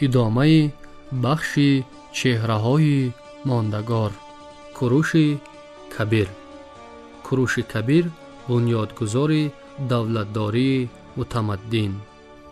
Идомаи бахши чеҳраҳои мондагор. Куруши Кабир. Куруши Кабир бунёдгузори давлатдории мутамаддин.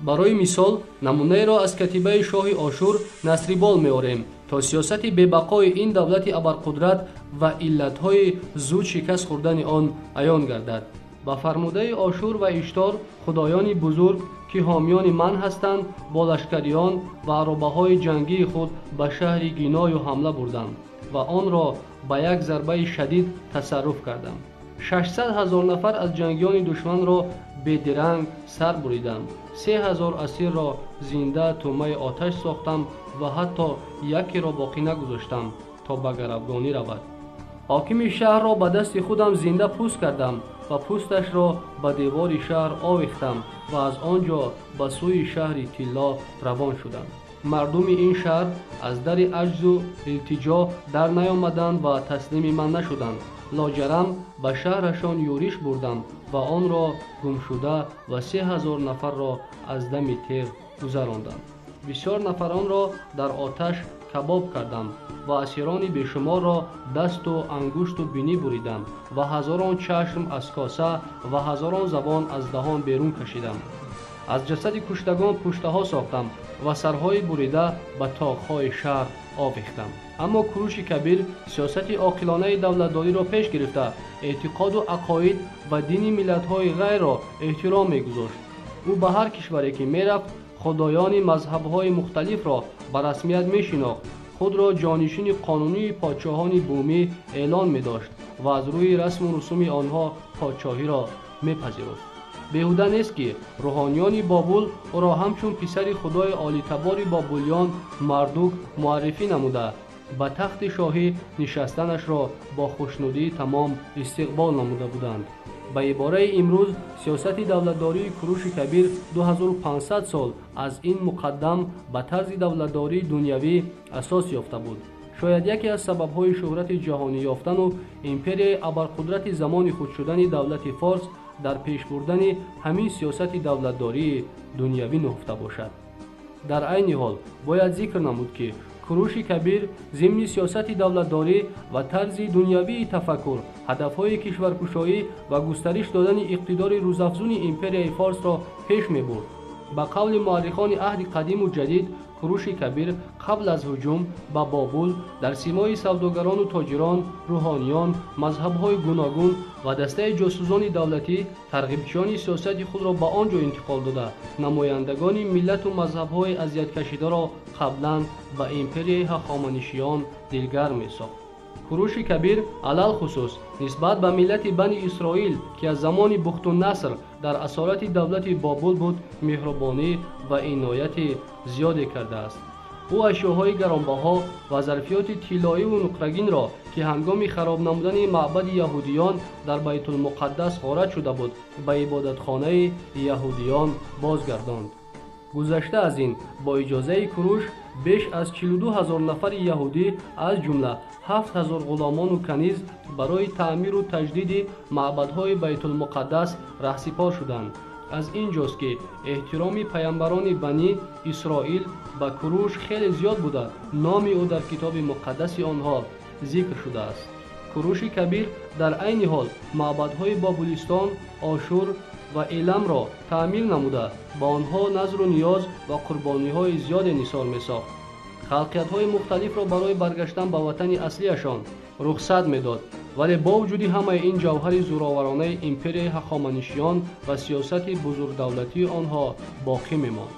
Барои мисол намунаеро аз катибаи шоҳи Ошур Насрибол меорем, то сиёсати бебақои ин давлати абарқудрат ва иллатҳои зуд шикаст хӯрдани он аён гардад. Ба фармудаи Ошур ва Иштор, худоёни бузург, ки ҳомиёни ман ҳастанд, бо лашкариён ва аробаҳои ҷангии худ ба шаҳри Гиною ҳамла бурдам ва онро ба як зарбаи шадид тасарруф кардам. 600 ҳазор нафар аз ҷангиёни душманро бедиранг сар буридам, 3000 асирро зинда тӯъмаи оташ сохтам ва ҳатто якеро боқӣ нагузоштам, то ба гаравгонӣ равад. Ҳокими шаҳрро ба дасти худам зинда пӯст кардам ва пӯсташро ба девори шаҳр овехтам ва аз он ҷо ба сӯи шаҳри Тилло равон шудам. Мардуми ин шаҳр аз дари аҷзу илтиҷо дар наёмаданд ва таслими ман нашуданд. Лоҷарам ба шаҳрашон юриш бурдам ва онро гумшуда ва 3000 нафарро аз дами теғ гузарондам. Бисёр нафаронро дар оташ кабоб кардам ва асирони бешуморро дасту ангушту бинӣ буридам ва ҳазорон чашм аз коса ва ҳазорон забон аз даҳон берун кашидам. Аз ҷасади куштагон пуштаҳо сохтам ва сарҳои бурида ба тоқҳои шаҳр овехтам. Аммо Куруши Кабир сиёсати оқилонаи давлатдориро пеш гирифта, эътиқоду ақоид ва дини миллатҳои ғайрро эҳтиром мегузошт. Ӯ ба ҳар кишваре ки мерафт, худоёни мазҳабҳои мухталифро ба расмият мешинохт, худро ҷонишини қонунии подшоҳони бумӣ эълон медошт ва аз рӯи расму русуми онҳо подшоҳиро мепазируфт. Беҳуда нест, ки рӯҳониёни Бобул ӯро ҳамчун писари худои олитабори бобулиён Мардук муаррифӣ намуда, ба тахти шоҳӣ нишастанашро бо хушнудии тамом истиқбол намуда буданд. Ба ибораи имрӯз, сиёсати давлатдории Куруши Кабир 2500 сол аз ин муқаддам ба тарзи давлатдории дунявӣ асос ёфта буд. Шояд яке аз сабабҳои шӯҳрати ҷаҳонӣ ёфтану империяи абарқудрати замони худ шудани давлати форс дар пеш бурдани ҳамин сиёсати давлатдории дунявӣ нуҳуфта бошад. Дар айни ҳол бояд зикр намуд, ки Куруши Кабир зимни сиёсати давлатдорӣ ва тарзи дунявии тафаккур ҳадафҳои кишваркушоӣ ва густариш додани иқтидори рӯзафзуни империяи форсро пеш мебурд. Ба қавли муаррихони аҳди қадиму ҷадид, Куруши Кабир қабл аз ҳуҷум ба Бобул дар симои савдогарону тоҷирон, рӯҳониён, мазҳабҳои гуногун ва дастаи ҷосусони давлатӣ тарғибчиёни сиёсати худро ба он ҷо интиқол дода, намояндагони миллату мазҳабҳои азияткашидаро қаблан ба империяи ҳахоманишиён дилгарм месохт. Куруши Кабир алалхусус нисбат ба миллати Бани Исроил, ки аз замони Бухтунаср дар асорати давлати Бобул буд, меҳрубонӣ ва инояти зиёде кардааст. Ӯ ашёҳои гаронбаҳо ва зарфиёти тиллоиву нуқрагинро, ки ҳангоми хароб намудани маъбади яҳудиён дар Байтулмуқаддас ғорат шуда буд, ба ибодатхонаи яҳудиён бозгардонд. Гузашта аз ин, бо иҷозаи Куруш беш аз 42 ҳазор нафари яҳудӣ, аз ҷумла 7 ҳазор ғуломону каниз, барои таъмиру таҷдиди маъбадҳои Байтулмуқаддас раҳсипор шуданд. Аз ин ҷост, ки эҳтироми паямбарони Бани Исроил ба Куруш хеле зиёд буда, номи ӯ дар китоби муқаддаси онҳо зикр шудааст. Куруши Кабир дар айни ҳол маъбадҳои Бобулистон, Ошур ва Эламро таъмир намуда, ба онҳо назру ниёз ва қурбониҳои зиёде нисор месохт. Халқиятҳои мухталифро барои баргаштан ба ватани аслиашон рухсат медод, вале бо вуҷуди ҳамаи ин ҷавҳари зӯроваронаи империяи ҳахоманишиён ва сиёсати бузургдавлатии онҳо боқӣ мемонд.